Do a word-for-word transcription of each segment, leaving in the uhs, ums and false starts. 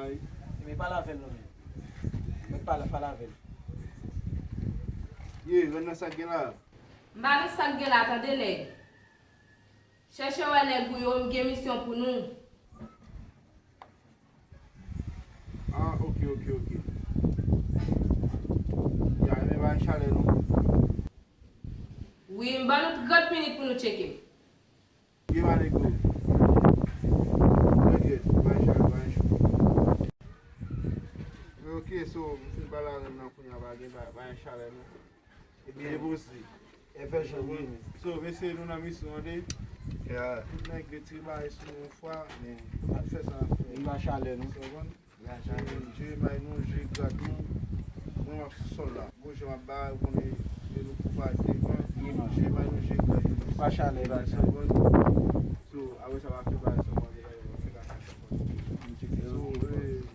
Ebyen, pale avè l non, men. Mwen pale, pale avè l. Ye, jwenn nan sa k gen la. M pa nan sa k gen la, tande, nèg. Chèche wè nèg ou yo, m gen misyon pou nou. Ah, ok, ok, ok. Ya, ebyen, pa gen chalè non. Wi, m ban nou trant minit pou nou tcheke m. Gen pa nèg yo. Trè byen, pa gen chalè, pa gen cho. Ok, so, m fin pale avè l nan kounye a, pa gen, pa, pa gen chalè non. Ebyen, poze. E fè jan wi. So, mesye, nou nan misyon an, tande. Yeah. Tout nèg yo tire bagay sou nou yon fwa, men n ap fè sa n ap fè. N pa chalè non. Sa w konprann? Jere may nou, jere grad nou. Mwen, m ap sou sòl la. Bon jan m ap bay, ou konnen, e nou kou pa devan. Jere may nou, jere grad nou. Pa chalè la, sa w konprann? So, apre sa, m ap fè bagay sa w konprann, m ap fè bagay sa w konprann. So, e,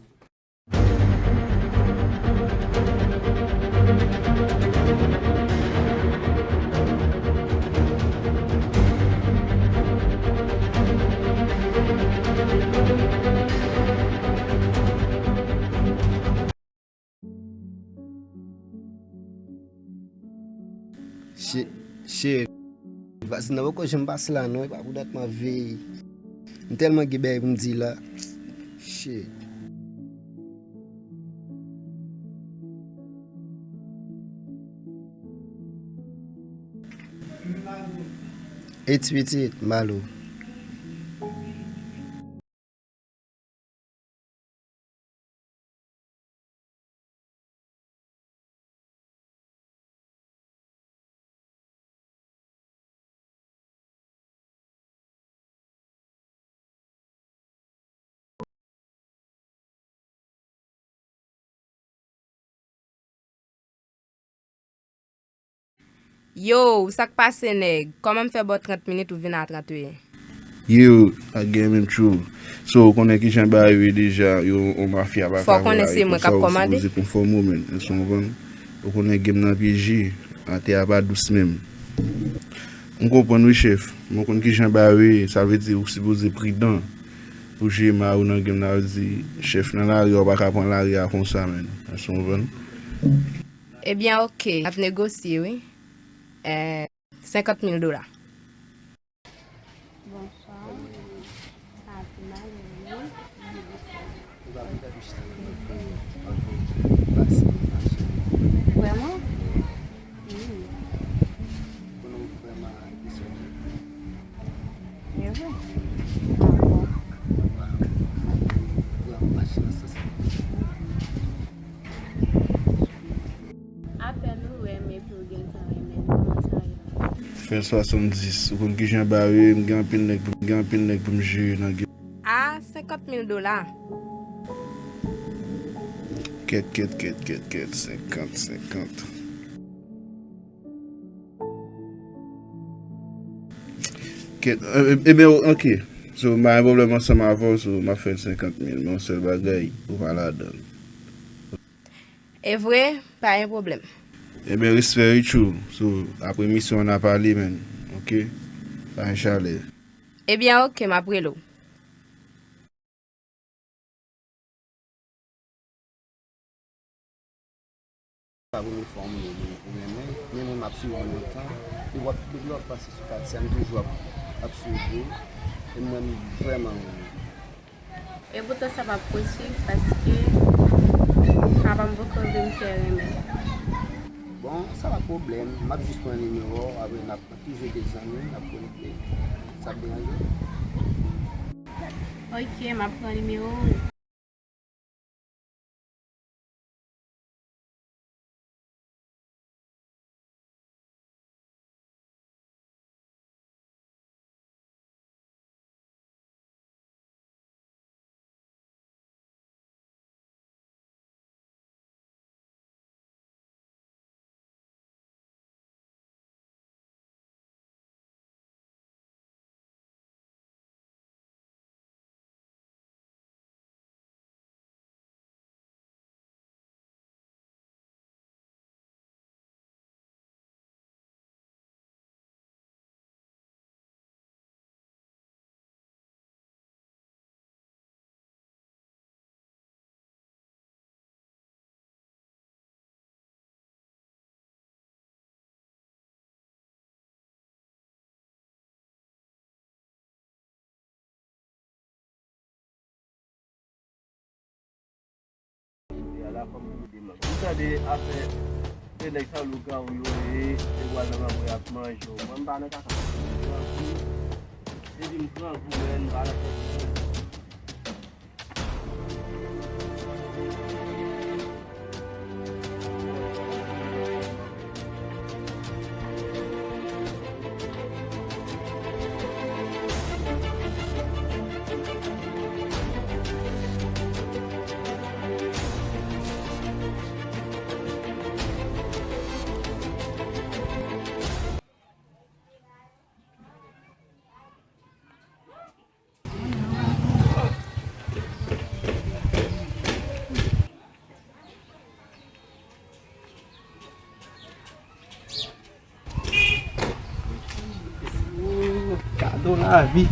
Shit, shit. Vazin nan poko janm pase la non, e pa pou dat m ap veye. M tèlman gen bagay pou m di la. Shit. E ti pitit, Malo. Yo, sa k pase, nèg? Kòman m fè ba w trant minit, ou vin a trannteyen? Yo, pa gen menm tjou. So, ou konnen kijan bagay yo ye deja, yo, yon mafya pa ka vole avèk ou, sa ou sipoze konfòme w menm, èske w konprann? Ou konnen game nan pyeje, atè a pa dous menm. M konprann wi, chèf, men w konn kijan bagay yo ye, sa vle di ou sipoze pridan pou jere may ou nan game nan, sa vle di chèf nan lari a, ou pa ka pran lari a konsa, menn, èske w konprann? Ebyen, oke, n ap negosye, wi. Eh, senkant mil dola. Bonswa. Sa ap mal, wi. Vrèman? Wi. E vre? Dakò. Apèn ou wè m epi w gentan renmen l, kòman sa ye? Fè swasanndis. Ou konn kijan bagay yo ye, m gen anpil nèg pou, m gen anpil nèg pou m jere nan game. A senkant mil dola. Kèt, kèt, kèt, kèt, kèt, senkant, senkant. Kèt, e, e, ebyen, oke. So, m pa gen pwoblèm ansanm avè w, so, m ap fè l senkant mil, men yon sèl bagay, ou pa ladan l. E vre, pa gen pwoblèm. Ebyen, respè wi, tjou. So, apre misyon an, n a pale, menn. Oke? Pa gen chalè. Ebyen, oke, m ap rele w. Pa premye fwa m renmen, men mwen m ap swiv ou lontan. Depi w ap, depi lè w ap pase sou katye a, m toujou ap, ap swiv ou. E mwen, m vrèman renmen. E poutan sa p ap posib, paske papa m poko vle m fè renmen. Bon, sa pa pwoblèm. M ap jis pran nimewo w, apre n ap, n ap toujou ede zanmi, n ap konekte. Sa ap deranje w? Oke, m ap pran nimewo w. la, fò m tou demann. M tande afè de nèg sa lougawou yo ye, se vwazin manman y ap manje w. Mwen, m pa nan kaka. Depi m grangou, men m pa nan kaka. Kado lavi.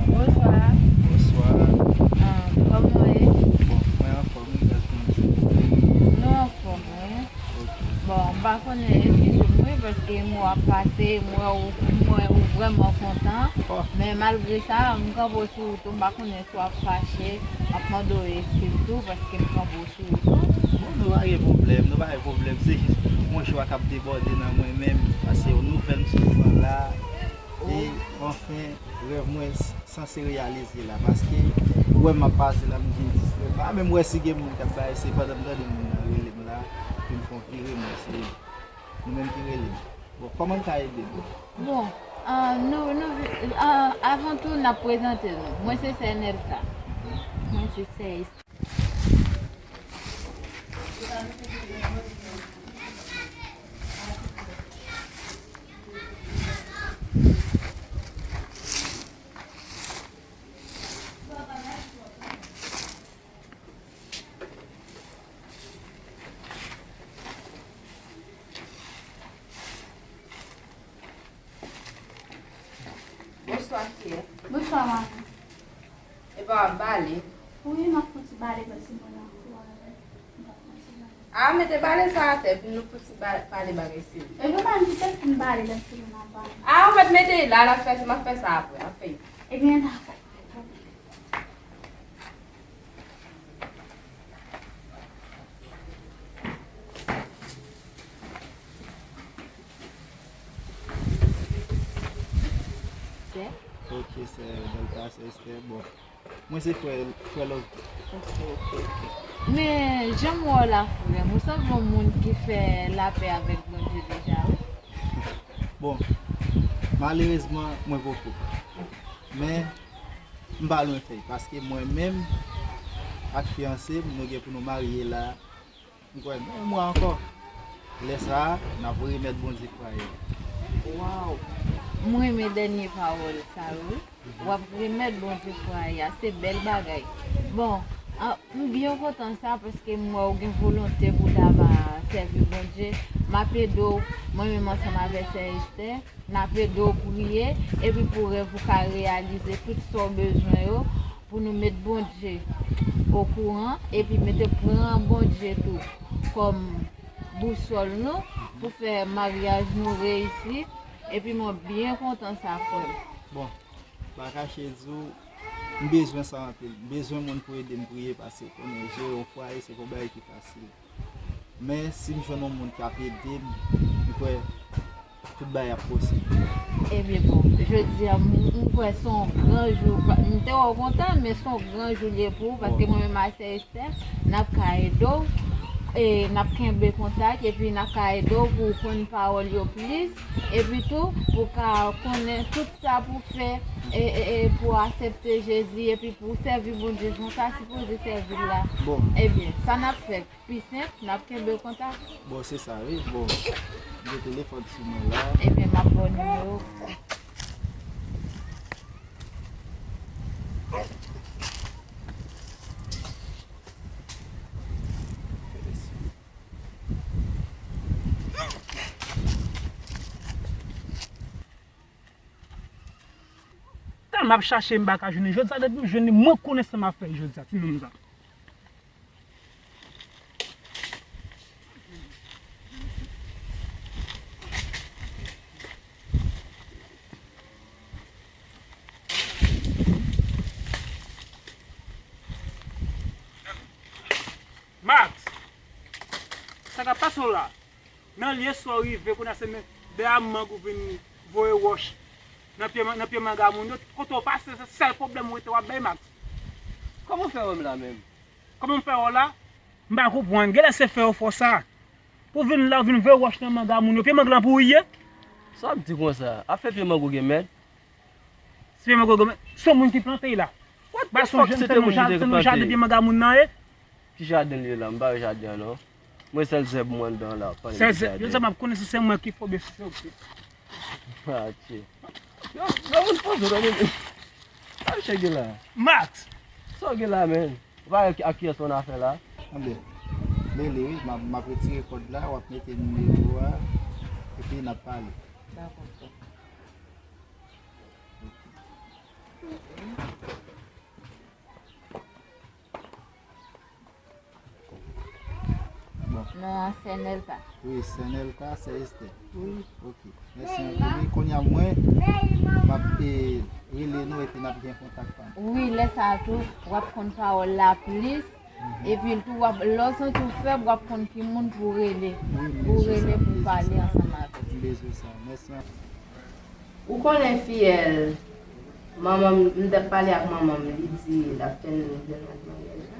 Bonswa. Bonswa. Ah, kòman w ye? Bon, mwen anfòm, wi, gras Bondye. Nou anfòm, wi. Ok. Bon, m pa konnen, eskize m, wi, paske m wè w ap pase, m wè w, m wè w vrèman kontan. Oh. Men malgre sa, m kanpe w sou wout ou, m pa konnen si w ap fache, m ap mande w eskiz tou, paske m kanpe w sou wout ou. Bon, nou pa gen pwoblèm, nou pa gen pwoblèm. Se jis yon jwa k ap debòde nan mwen menm, paske yon nouvèl m sot pran la. E, anfen, rèv mwen s-, sanse reyalize la, paske ou wè m ap pase la, m vin distrè. M pa menm wè si gen moun k ap bay, se pandan m tande moun nan rele m la, pou m fè yon vire, mwen se nou menm ki rele m. Bon, kòman m ka ede nou? Bon, ah, nou, nou, ah, avan tou, n ap prezante nou. Mwen se sè Nelka. Mwen se sè Bonswa, chè. Bonswa, manmi. Epa w ap bale? Wi, m ap fouti bale paske mwen nan kou avèk. M ap fouti bale. A, mete bale sa atè, epi nou fouti ba-, pale bagay serye. Epi, manmi, kite m fin bale, lè m fini, m ap bale. A, ou mèt mete l la, l ap fè, m ap fè sa apre, anfen. Ebyen, dakò. Ok, sè Delta, sè Esther. Bon, mwen se frè, frè Love. Ok, ok, ok. Men, jan m wè w la, frè m, ou sanble yon moun ki fè lapè avèk Bondye deja, wi. Bon, malerezman, mwen poko. Men, m pa lwen fè l, paske mwen menm ak fiyanse m, nou gen pou nou marye la, m kwè nan yon mwa ankò. Lè sa a, n ap remèt Bondye fwaye a. Waw! M renmen dènye pawòl sa yo, wi. W ap remèt Bondye fwaye a, se bèl bagay. Bon, a, m byen kontan sa, paske m wè w gen volonte pou w ta va sèvi Bondye. M ap ede w, mwen menm ansanm avèk sè Esther. N ap ede w priye, epi pou rèv ou ka reyalize tout sa w bezwen yo, pou nou met Bondye okouran, epi mete pran Bondye tou kòm bousòl nou, pou fè maryaj nou reyisi, epi mwen byen kontan sa, frè m. Bon, pa kache di w, m bezwen sa anpil. M bezwen moun pou ede m priye, paske konnen jere yon fwaye, se pa yon bagay ki fasil. Men si m jwenn yon moun k ap ede m, m kwè tout bagay ap posib. Ebyen bon, jodi a, m, m kwè se yon gran jou. M te wè w kontan, men se yon gran jou l ye pou ou, paske mwen menm ak sè Esther, n ap ka ede w, e n ap kenbe kontak, epi n ap ka ede w pou w konn pawòl yo plis, epi tou, pou w ka konnen tout sa pou w fè, e, e, e pou w aksepte Jezi, epi pou w sèvi Bondye jan w ta sipoze sèvi l la. Bon. Ebyen, sa n ap fè. Pi senp, n ap kenbe kontak. Bon, se sa, wi. Bon, gen telefòn sou mwen la. Ebyen, m ap ba w nimewo. Tan m ap chache, m pa ka jwenn li. Jodi sa, depi m jwenn li, mwen konnen sa m ap fè jodi sa, ti nonm sa. Mwen Sa pase w la. Nan lye sa w rive, kounye a se men dèyè mang ou vin voye wòch nan pye, nan pye manga moun yo. Kote w pase, se sèl pwoblèm ou rete w ap bay, Max. Kòman w fè wè m la menm? Kòman m fè wè w la? M pa konprann. Genlè se fè yo fè w sa. Pou vin la, ou vin voye wòch nan manga moun yo. Pye mang lan pou ou ye? Sa w ap di konsa? Afè pye mango gen mèt? Se pye mango gen mèt? Se yon moun ki plante l la. What the fuck, se te moun ki te plante l? Ba sonje m fè nan jaden pye manga moun nan ye. Ki jaden l ye la? M pa wè jaden an non. Mwen sèl zèb mwen anndan la, pa de jaden. Sèl zèb, yo sa m ap konnen si se mwen ki fò oubyen si se ou ki. Atye. Yo, yo moun poze w nan men. Sa misye gen la? Max! Sa w gen la, menn? Ou pa wè ak kiyès ou nan afè la? Anben, rele wi, m ap, m ap retire kòd la, w ap mete nimewo a, epi n ap pale. Dakò, frè. Bon. Non, sè Nelka. Wi, sè Nelka, sè Esther. Wi. Ok. Mèsi anpil. Wi, kounye a mwen, m ap, eh, rele nou epi n ap gen kontak pa nou. Wi, lè sa a tou, w ap konn pawòl la plis. Mhm. Epi tou, w ap, lè w santi w fèb, w ap konn ki moun pou w rele. Wi, m bezwen sa, m bezwen sa. Pou w rele, pou w pale ansanm avè l. M bezwen sa. Mèsi anpil. Ou konnen Fiyèl, manman m, m t ap pale ak manman m, li di l ap fè n jwenn rad maryaj la.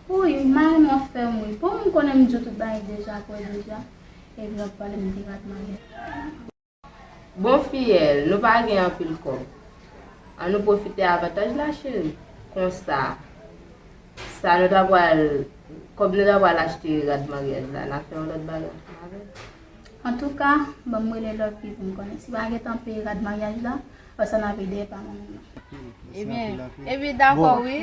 Wi, mari m ap fè m wi. Bon, m konnen m di w tout bagay deja, kwè deja. Epi w ap pale m de rad maryaj. Bon, Fiyèl, nou pa gen anpil kòb. An nou pwofite avantaj la, cheri. Konsa, sa nou ta pral, kòb nou ta pral achte rad maryaj la, n a fè yon lòt bagay ansanm avè l. Antouka, ban m rele Lucky pou m konnen si pa gentan peye rad maryaj la, lòt sa n ap ede pa manman nan. Ebyen, epi dakò wi.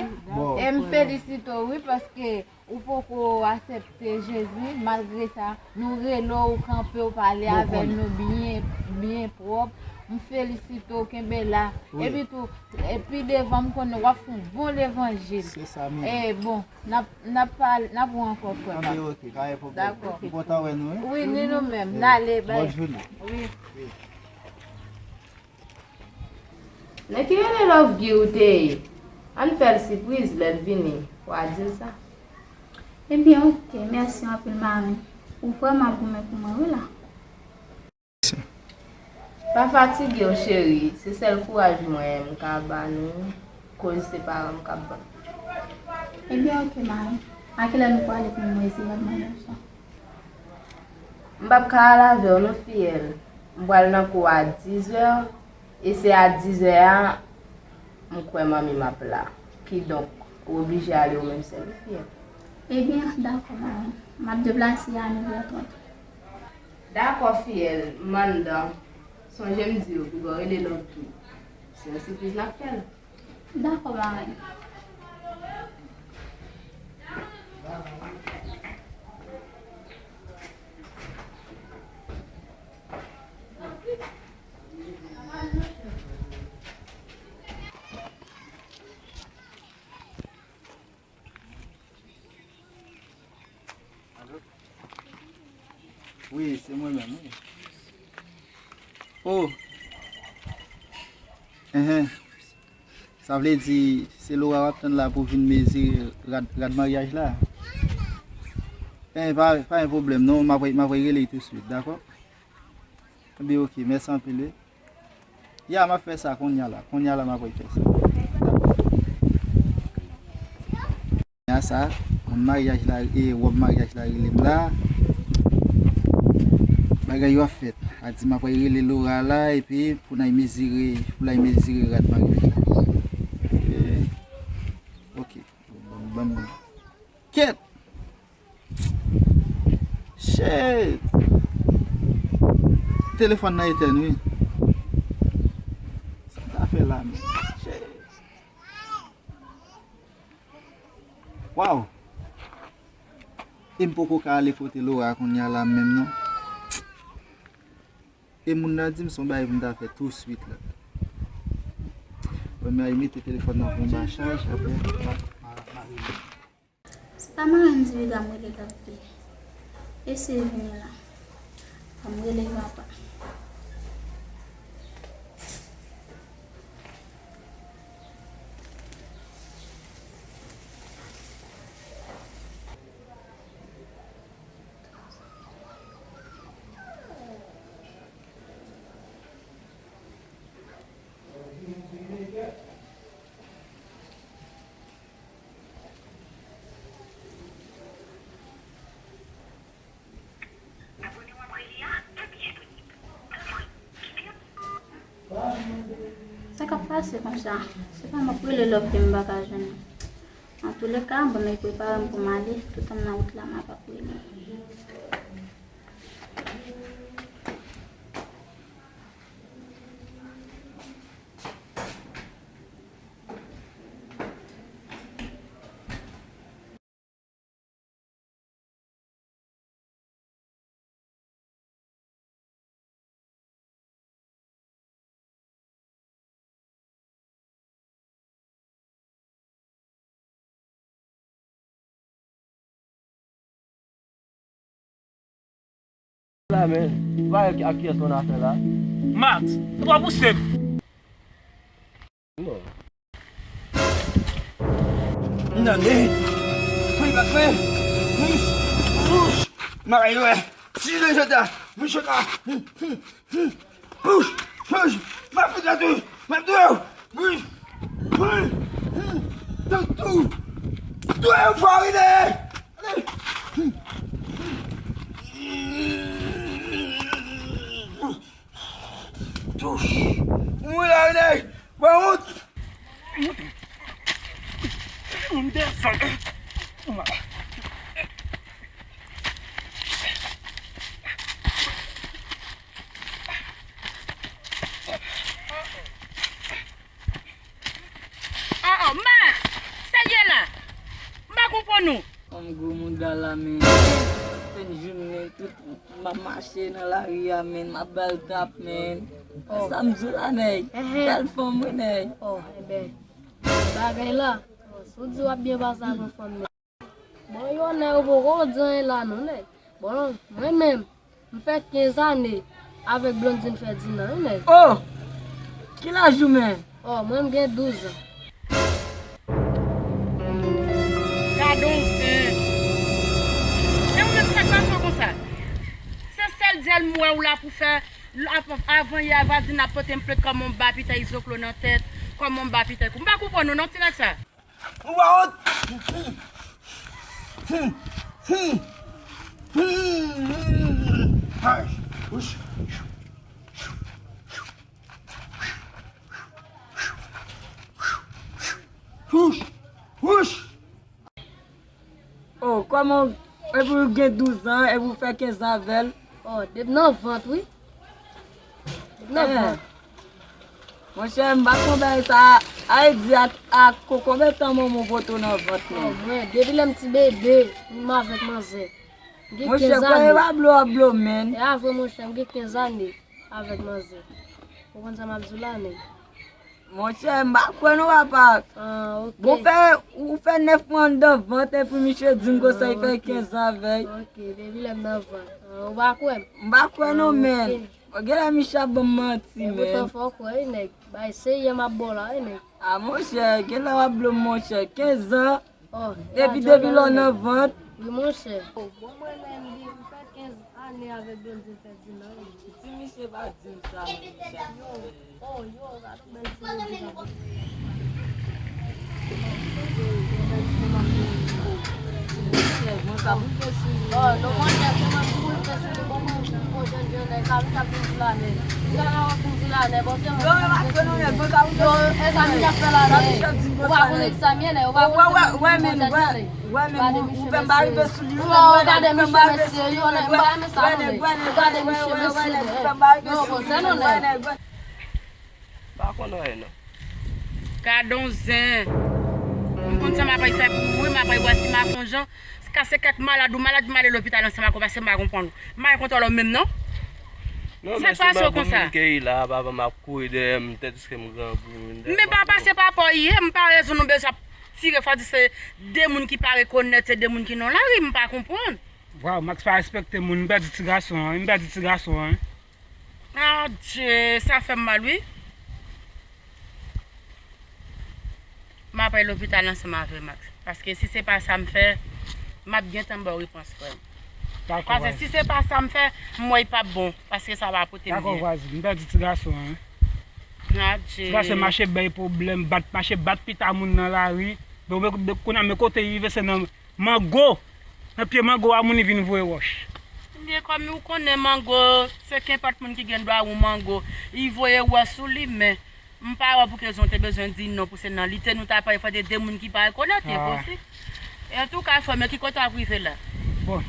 E m felisite w wi, paske ou poko aksepte Jezi, malgre sa, nou rele w, ou kanpe, ou pale avè nou byen, byen pwòp. M felisite w, kenbe la. Epi tou, e pi devan, m konnen w ap fè yon bon levanjil. Se sa menm. E bon, n ap, n ap pale, n ap wè ankò, frè pa m. Anben, ok, pa gen pwoblèm. Dakò. M kontan wè nou, wi. Wi, ni nou menm. N ale, bay. Bòn jounen. Wi. Wi. Nan ki rele Love Guy ou te ye? Ann fè l sipriz, lè l vini, w a di l sa. Ebyen, ok, mèsi anpil, mari. Ou vrèman goumen pou mwen, wi la. Pa fatige w, cheri. Se sèl kouraj mwen m ka ba nou, koz se paran m k ap ban m. Ebyen, ok, mari. A kilè nou prale pou nou eseye rad maryaj la? M p ap ka al avè w non, Fiyèl. M pral nan kou a dizè, e se a dizè a, m kwè manmi m ap la. Kidonk, ou oblije ale ou menm sèl, wi, Fiyèl. Ebyen, dakò, mari. M ap deplase a nèv è trant. Dakò, Fiyèl, m anndan. Sonje m di w, piga w rele Love Guy. Se yon sipriz n ap fè l. Dakò, mari. Alo? Wi, se mwen menm, wi. Oh! Enhen. Sa vle di, se Laura w ap tann la pou vin mezire rad, rad maryaj la? Enhen, pa, pa gen pwoblèm, non, m ap, m ap rele touswit, dakò? Ebyen, ok, mèsi anpil, wi. Ya, m ap fè sa kounye a la. Kounye a la, m ap fè sa. Kounye a sa, moun maryaj la, e, wòb maryaj la rele m la. Bagay yo ap fèt. A di m ap rele Laura la, epi pou n al mezire, pou l al mezire rad maryaj la. E, ok. Ban m, ban m. Kèt! Shit! Telefòn nan etèn, wi. Sa m ta fè la menm? Shit! Waw! E m poko ka ale kote Laura kounye a la menm, non. E moun nan di m se yon bagay pou m ta fè touswit la. Bon, m al mete telefòn nan pou m ba chaj, apre, m a, m a, m a rele. Se pa mari m di piga m rele Love Guy. Eseye vini la. Ban m rele papa. Se konsa. Se pa m ap rele love ke m pa ka jwenn. Antouleka, bon, m prepare m pou m ale. Toutan m nan wout la, m ap ap rele. La, men, pa wè ak kiyès nou nan afè la? Max, ou pa pouse m. Bon. Nane. Mwen pa kwe. Mwen. Mwen. Mwen. Mwen. Mwen. Mwen. Pouch! Pouch! M ap fout la tou! M ap touye w! Pouch! Pouch! Tou! Tou! Touye w fò, Rene! Touch! Mouri la, Rene! Ban wont! M desann. Ah, ah, Max! Sa l ye la? M pa konprann ou. Fanm gwo mouda la, men. Fè n jounen tout, m ap mache nan lari a, men. M ap ba l tap, men. Oh. Sa m di w la, nèg. Bèl fanm, wi, nèg. Oh, enben. Bagay la. Oh, si w di w ap byen pase ak yon fanm, nèg. Bon, yo, nèg, ou poko di anyen la, non, nèg. Bon, mwen menm, m fè kenz ane avèk Blondine Ferdinand, wi, nèg. Oh! Ki laj ou menm? Oh, mwen, m gen douz an. Gade yon zen. E ou menm, sa k pase w konsa? Se sèl dyòl m wè w la pou fè. Avan yè, vwazin ap pote m plent kòman m ba pita izoklo nan tèt, kòman m ba pita kou. M pa konprann ou non, ti nèg sa. Ou pa wont? Wouch! Wouch! Oh, kòman, epi w gen douz an, epi w fè kenz an avè l? Oh, depi nan vant, wi. Depi nan vant. Monchè, m pa konn bagay sa a, a di a, a ko-, konbyen tan manman w pote w nan vant, oh, menm? Mwen, depi lè m ti bebe, m avèk manzè. M gen kenz ane. Monchè, kwè e pa blo w ap blo, menm. E a vre, monchè, m gen kenz ane avèk manzè. Ou konn sa m ap di w la, menm? Monchè, m pa kwè non, papa. Ah, ok. Bon, fè, ou fè nèf mwa anndan vant, epi misye di m konsa, li fè kenz an avèk. Ok, depi lè m nan vant. Ah, ou pa kwè m? M pa kwè non, men. Ah, ok. Genlè misye ap ban m manti, men. E poutan fò w kwè, wi, nèg. Bay serye m ap ba w la, wi, nèg. Ah, monchè, genlè w ap blo m, monchè. Kenz an. Oh, depi, depi lè w nan vant. Wi, monchè. Bon, mwen menm, m fè kenz ane avèk Blondine Ferdinand, wi. Ti misye pa di m sa, men, misye. Yo, oh, yo, gade yon bèl ti mesye k ap vini. Monchè, mwen k ap rive sou li. Oh, non, monchè, se mwen ki pou rive sou li, bon, mwen, bon, jèn, jèn, nèg, sa vin ap vin di la, nèg. Yo, e pa fè non, nèg, mwen ka rive sou li. Yo, e sa misye ap fè la, nèg. Ou pa konnen ki sa m ye, nèg, ou pa konnen ki sa m ye, nèg. Wè, men, wè, men, ou fè m pa rive sou li, ou fè m pa rive sou li, nèg, wè, nèg, wè, nèg, wè, nèg, wè, nèg, ou fè m pa rive sou li, nèg, wè, nèg, wè, nèg, wè. Pa konn anyen, non. Gade yon zen. M konn sa m ap fè pou ou, wi, m ap wè si m ap fè yon jan. Ka se kèk malad ou malad, m ale lopital ansanm ak ou, paske m pa konprann ou. M pa gen kontwòl ou menm, non. Non, men se pa bon moun ke ye la, papa m ap kouri dèyè m, tandiske m grangou, m dèyè. Men papa, se papa w ye, m pa rezon nou bezwen ap tire fò di se de moun ki pa rekonèt, se de moun ki nan lari, m pa konprann. Waw, Max pa respekte moun, m pèdi ti gason an, m pèdi ti gason an. Adje, sa fè m mal, wi. M ap al lopital ansanm avè Max. Paske si se pa sa m fè, m ap gentan ba w repons, frè m. Dakò, paske si se pa sa m fè, m wè l p ap bon. Paske sa pa pote m byen. Dakò, vwazin, m pèdi ti gason an. Adje. Ti gason mache bay pwoblèm, bat, mache bat pita moun nan lari. Donk, kounye a, men kote l rive, se nan mango. Nan pye mango a, moun li vin voye wòch. Ebyen, kòm ou konnen mango, se kenpòt moun ki gen dwa yon mango, li voye wòch sou li, men M pa wè pou ki rezon w te bezwen di non pou se nan li te nou ta pale, fò te de moun ki pa rekonèt, e posib. E antouka, frè m, ki kote w ap rive la? Bon,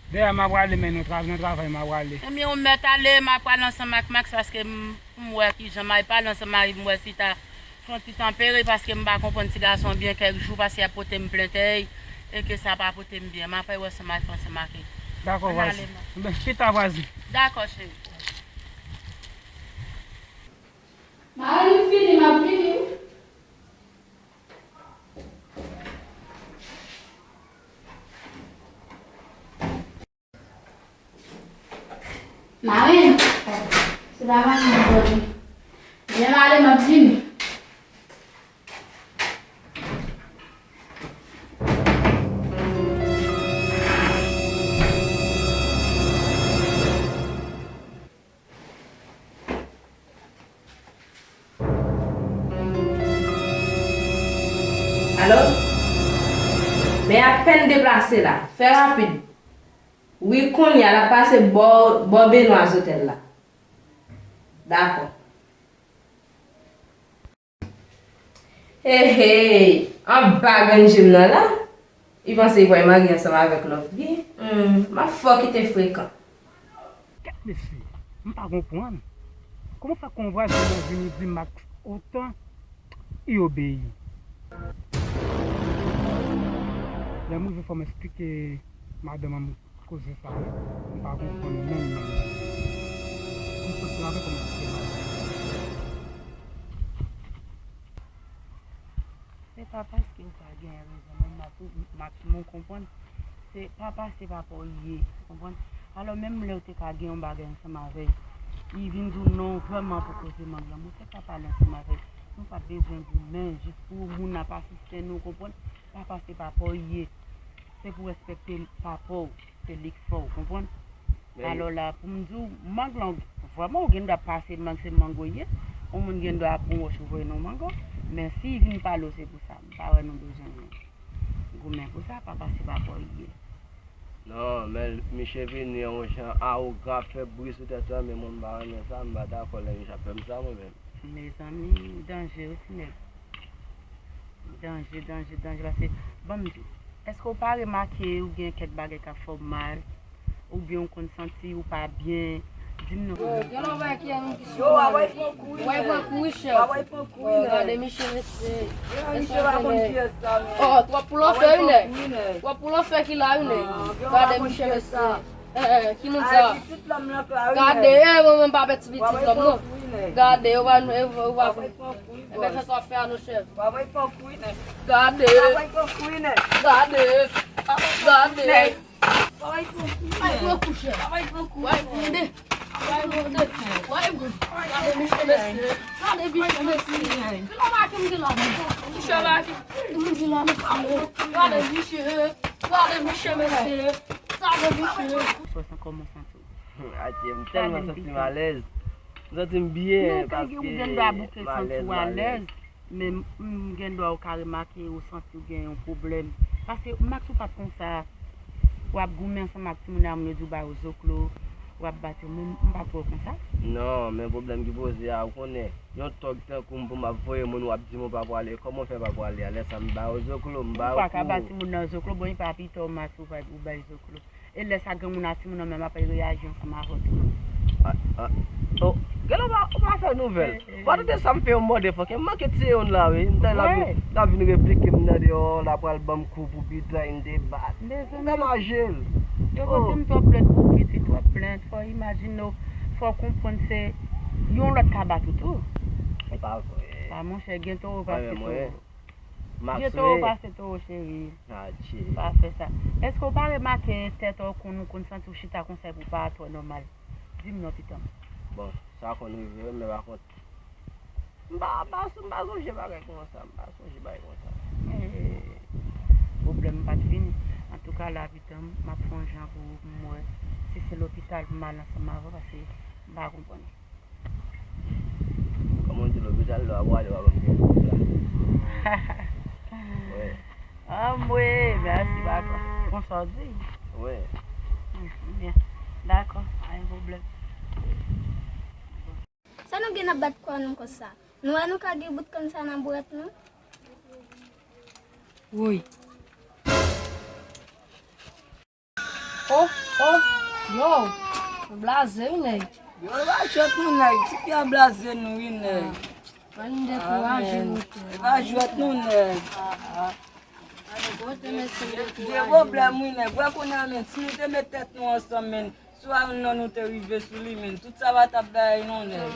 dèyè m a prale, men nou tra- nan travay m a prale. Ebyen, ou mèt ale, m a prale ansanm ak Max, paske m, m wè kijan m a pale ansanm ak li, m wè si ta fè yon ti tanpere, paske m pa konprann ti gason byen kèk jou, paske y ap pote m plentèy, e ke sa pa pote m byen. M ap wè ansanm ak, ansanm ak li. Dakò, vwazen. Ann ale, Max. Enben, chita, vwazen. Dakò, cheri. Marenn, m fini, m ap vini wi. Marenn, se pa marenn m vòlè. Lè m ale, m ap vini. Alo? Men apèn deplase la. Fè rapid. Wi, kounye a, l ap pase bò, bò Benoît Hôtel la. Dakò. Hey, hey, anba grenn je m nan la. Li panse li pral marye ansanm avèk Love Guy. Hmm, m ap fè w kite frekan. Kèt mesye, m pa konprann. Kòman fè ke yon vwazen mwen vini di Max otan, li obeyi. Lè m rive fò m eksplike madanm an koze sa a, m pa konprann menm, menm, menm. M sot travay kòm eksplike madanm an. Se pa paske ou pa gen rezon, men Max, Max, mwen konprann. Se papa, se papa w ye, ou konprann? Alò, menm lè w te ka gen yon bagay ansanm avè l, li vin di w non, vrèman pou koze mank lanmou, se pa pale ansanm avè l. Nou pa bezwen goumen, jis pou moun ap asiste nou, ou konprann? Papa, se papa w ye. Se pou respekte papa w, se li k fè w, konprann? Alò la, pou m di w, mang lan, vrèman, ou gen dwa pase mang, se mang ou ye. Yon moun gen dwa pran yon wòch ou voye nan mango. Men si l vin pale w, se pou sa. M pa wè nou bezwen goumen pou sa, papa se papa w ye. Non, men misye vini yon jan awogan, ap fè bri sou tèt mwen, men mwen m pa renmen sa, m pa dakò lè misye ap fè m sa, mwen menm. Mezanmi, danje wi, ti nèg. Danje, danje, danje, paske, ban m di w, èske w pa remake ou gen kèk bagay k ap fè w mal? Oubyen w konn santi w pa byen, di m non. Yo, gen lè w wè ki ann ki sou mwen. Yo, w ap pran kou wi, nèg. W ap pran kou wi, chèf. W ap pran kou wi, nèg. Gade misye, mesye. Yo, misye pa konn kiyès sa, men. Oh, twòp pou lanfè wi, nèg. Twòp pou lanfè ki la wi, nèg. Gade misye, mesye. Eh, eh, ki moun sa? Gade, eh, mwen menm pa pè ti pitit lòm non. Gade, yo pa, yo pa. Enben, fè sa w ap fè a non, chèf. Gade. Gade. Gade. Pa bay pran kou, chèf. Pa bay pran kou. Gade misye, mesye. Gade misye, mesye. Ki lòt bagay ki m gen la menm? Misye la ki m gen la, mesye. Gade misye. Gade misye, mesye. Gade misye. Kòman w santi w? Adye, m tèlman santi m alèz. M santi m byen paske m alèz, m alèz. Men m gen dwa ou ka remake ou santi w gen yon pwoblèm. Paske Max ou pa t konsa. W ap goumen ansanm ak timoun la, moun yo di w ba yo zoklo, w ap bat yo, men m pa t wè w konsa. Non, men pwoblèm ki poze a, ou konnen, yon tòg tankou m pou m ap voye moun, w ap di m ou pa prale. Kòman w fè pa prale a? Lè sa m ba yo zoklo, m ba yo kou. Ou pa ka ba timoun nan zoklo, bon, li pa pito Max ou pa, ou bay zoklo. E lè sa granmoun ak timoun nan menm ap reyaji ansanm avè w tou. Ah, ah. Oh, gade w pa, w pa fè nouvèl. Eh, eh. Ou pa tande sa m fè yon mòde fòkè. M manke tiye youn la, wi. M tande l ap vin, l ap vin replike m nan deyò, l ap pral ban m kou pou biten, m te bat. M te maje l. Yo panse m twòp lèd pou pitit, twòp plent. Fò w imajine w, fò w konprann se yon lòt ka bat ou tou. Se pa vre. Pa monchè, gen towo pase towo. Gen towo pase towo, cheri. Adje. Pa fè sa. Èske w pa remake tèt ou konn, ou konn santi w chita konsa epi w pa twò nòmal? Di m non, pitit. Bon, sa konn rive wi, men pa kont. M pa, m pa, m pa sonje bagay konsa, m pa sonje bagay konsa. Eh, pwoblèm pa t fini. Antouka, la, pitit, m ap fè yon jan pou m wè si se lopital pou m al ansanm avè w, paske m pa konprann. Kòman w di lopital lè w ap prale w ap ban m kèk goud la? Wi. Anmwe, mèsi patwon. Konsa w di? Wi. Hmm, byen. Dakò, pa gen pwoblèm. Sa Sa nou gen n ap bat kò nou konsa? Nou wè nou ka gen bout kann sa nan bwèt nou? Woy. Oh, oh, yo, nou blaze wi nèg. Yo, e pa jwèt non nèg, ti pye a blaze nou wi nèg. Ann dekouraje nou tou. E pa jwèt non nèg. Gen pwoblèm wi nèg. Wè kounye a menm, si nou te met tèt nou ansanm menm, swa youn nan nou te rive sou li menm, tout sa pa t ap bay non nèg.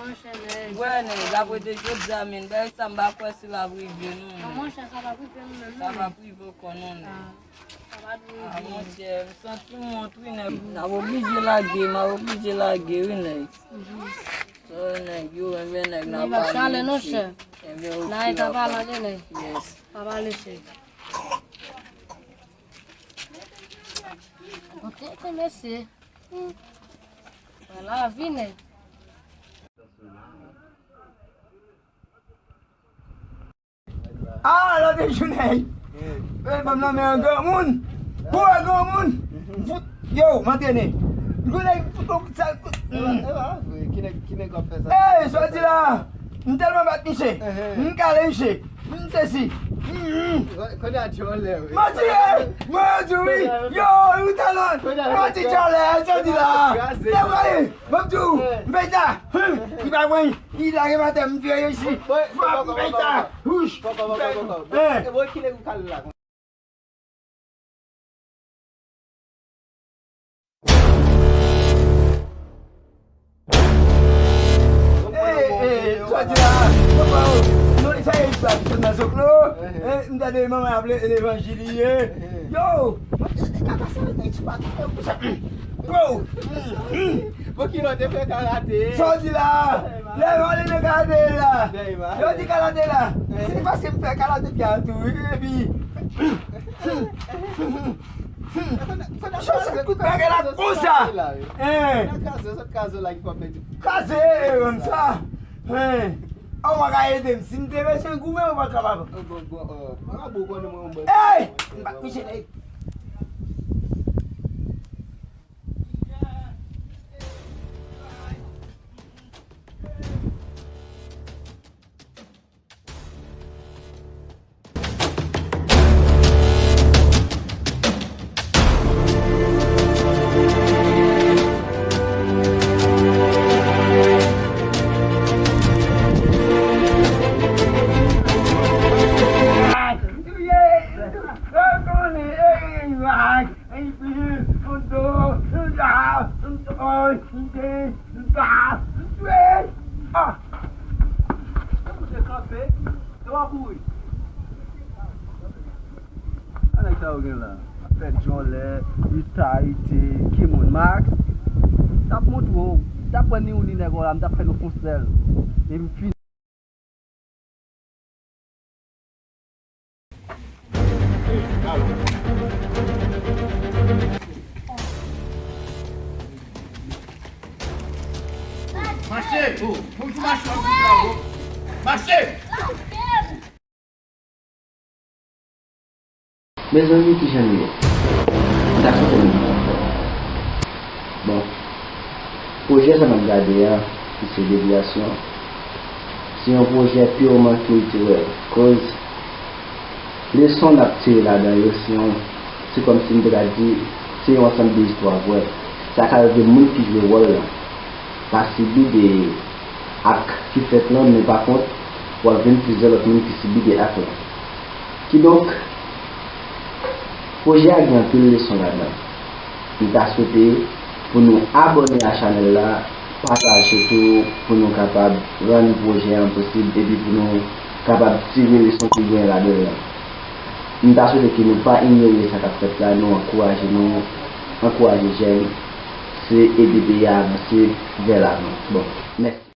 Wè nèg, apre de jodi a menm, bagay sa m pa kwè si l ap rive non nèg. Sa p ap rive ankò non nèg. Ah, monchè, m santi m wont wi nèg. N ap oblije lage, m ap oblije lage wi nèg. So nèg yo, enben nèg n ap pale non chè. Enben ok, n ap pale de nèg. Yes. Pa pale chè. Ok, ok, mèsi. Hmm. Wè lavi nèg. Ah, lòt jou nèg. Fè fanm nan men an granmoun. Pou an granmoun. Fout, yo, m antrene. Gwo nèg fout yon kout sal kout. Ki nèg, ki nèg w ap fè sa? Ey, sa w di la? M tèlman bat misye. M kale misye. M sesi. Manti, ey! Mwen di wi. Yo, ou talon. Manti, djòlè, sa w di la? Lè w ale. Mwen di w, m fè sa. Li pa pran. Li lage m atè, m vire isi. Frap, m fè sa. Wouch. Poko, poko, poko. Eh. E bon, ki nèg ou kale la? Eh, eh, sa di la, papa, oh, non, sa e pa, m nan zoklo, eh, m tande manman ap le, levanjil li ye. Yo, mwen te, te ka pase, men ti pa, yo, sa, bro. Bon, ki lè w te fè karate? Sa w di la? Lè w ale nan karate la. Yo di karate la. Se paske m fè karate pya tou, epi. Chòse kout bagay la konsa. Hein. Kraze, sot kraze la ki fè w pèdi. Kraze, e, konsa. Hein. Ou pa ka ede m. Si m te bezwen goumen, ou pa kapab. Bon, bon, oh, mwen ka bon konnen mwen yon bon. Hey! M pa kouche la. Ah! Sa nèg sa yo gen la? Fè djòlè, italite, ki moun? Max? T ap montre w, t ap pran ni ou ni nèg w la, m t ap fè nou fon sèl. Epi m fini. Mache! Oh, pou ki mache, mache! Mezanmi, kijan l ye? M ta swete m gen yon fè. Bon, pwojè sa n ap gade a, ki se Devyasyon, se yon pwojè pireman kiltirèl. Koz leson n ap tire ladan yo, se yon, se kòmsi m te ka di, se yon ansanm de istwa vrè. Sa ka rive moun ki jwe wòl lan pa sibi de ak ki fèt lan, men pa kont, w ap jwenn plizyè lòt moun ki sibi de ak lan. Kidonk, pwojè a gen anpil leson ladan. M ta swete pou nou abòne a chanèl la, pataje tou pou nou kapab rann pwojè an posib epi pou nou kapab tire leson ki gen ladan l lan. M ta swete ke nou pa inyore sa k ap fèt la, nou ankouraje, nou ankouraje jèn, se ede peyi a avanse vè lavan. Bon, mèsi.